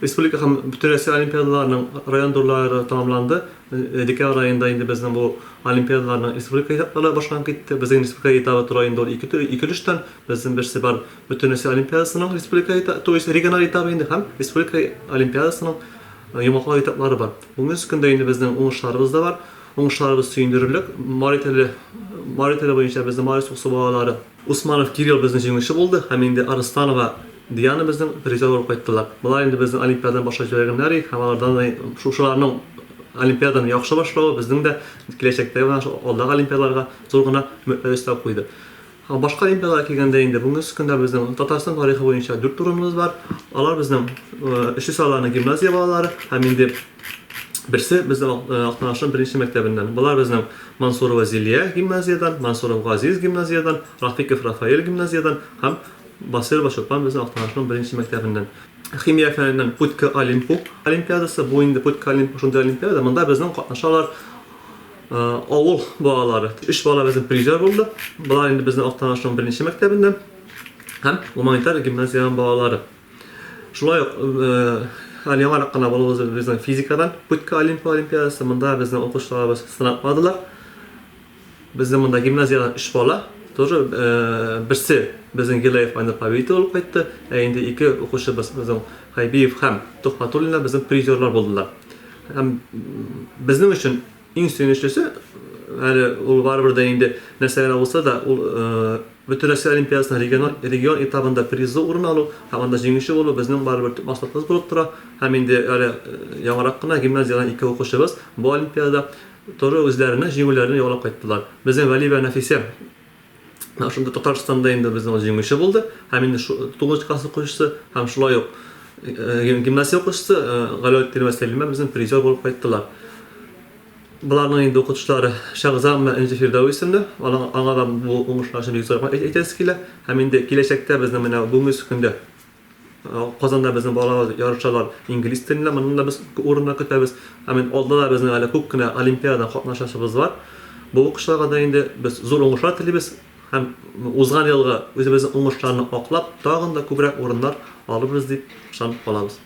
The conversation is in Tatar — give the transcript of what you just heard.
Республика һәм Бөтенроссия олимпиадаларының район турлары тәмамланды. Декабрь аенда инде безнең бу олимпиадаларның республика этаплары башланып китте. Безнең республика этабы тора инде ул ике ике өлештән. Безнең берсе бар Бөтенроссия олимпиадасының республика этабы, то есть региональ этабы инде һәм республика олимпиадасының йомгаклау этаплары бар. Бүгенге көндә инде безнең уңышларыбыз да бар. Уңышларыбыз сөендерерлек. Мари теле, мари теле буенча безнең Мари Суыксу балалары Усманов Кирилл безнең җиңүче булды һәм инде Арыстанова Диана безнең призер булып кайттылар. Болар инде безнең олимпиаданы башлап җибәргәннәр и һәм алардан да шушыларның олимпиаданы яхшы башлавы безнең дә киләчәктә менә шул алдагы олимпиадаларга зур гына өметләр өстәп куйды. Һәм башка олимпиадаларга килгәндә инде бүгенге көндә безнең Татарстан тарихы буенча дүрт урыныбыз бар. Алар безнең өчесе аларның гимназия балалары һәм инде берсе безнең Актанышның беренче мәктәбеннән. Болар безнең Мансурова Зилия гимназиядән, Мансуров Газиз гимназиядән, Рафиков Рафаэль гимназиядән һәм Басыйрова Чулпан безнең Актанышның беренче мәктәбеннән. Химия фәненнән Путь к Олимпу олимпиадасы. Бу инде Путь к Олимпу шундый олимпиада. Монда безнең катнашалар авыл балалары. Өч бала безнең призер булды. Болар инде безнең Актанышның беренче мәктәбеннән һәм гуманитар гимназиянең балалары. Шулай ук әле яңарак кына булып узды безнең физикадан Путь к Олимпу олимпиадасы. Монда безнең укучыларыбыз сынатмадылар. Безнең монда гимназиядән өч бала, тоже берсе безнең Гилаев Айнур победитель булып кайтты, ә инде ике укучыбыз безнең Хәйбиев һәм Төхфәтуллина безнең призерлар булдылар. Һәм безнең өчен иң сөенечлесе, әле ул барыбер дә инде нәрсә генә булса да, ул Бөтенроссия олимпиадасының региональ регион этабында призлы урын алу һәм анда җиңүче булу безнең барыбер төп максатыбыз булып тора. Һәм инде әле яңарак кына гимназиядән ике укучыбыз бу олимпиадада Тоже үзләренең җиңүләрен яулап кайттылар. Безнең Вәлиева Нәфисә менә шунда Татарстанда инде безнең ул җиңүче булды. Һәм инде тугызынчы класс укучысы һәм шулай ук гимназия укучысы Галәветдинова Сәлимә безнең призер булып кайттылар. Боларның инде укытучылары Шәгъзамова Энҗе Фирдәү исемле. Аңа да бу уңышлар өчен бик зур рәхмәт әйтәсе килә. Һәм инде киләчәктә безнең менә бүгенге көндә Казанда безнең балалар ярышалар инглиз телендә, моннан да без урыннар көтәбез. Һәм инде алда да безнең әле күп кенә олимпиададан катнашасыбыз бар. Бу укучыларга да инде без зур уңышлар телибез һәм узган елгы үзебезнең уңышларны аклап, тагын да күбрәк урыннар алырбыз дип ышанып калабыз.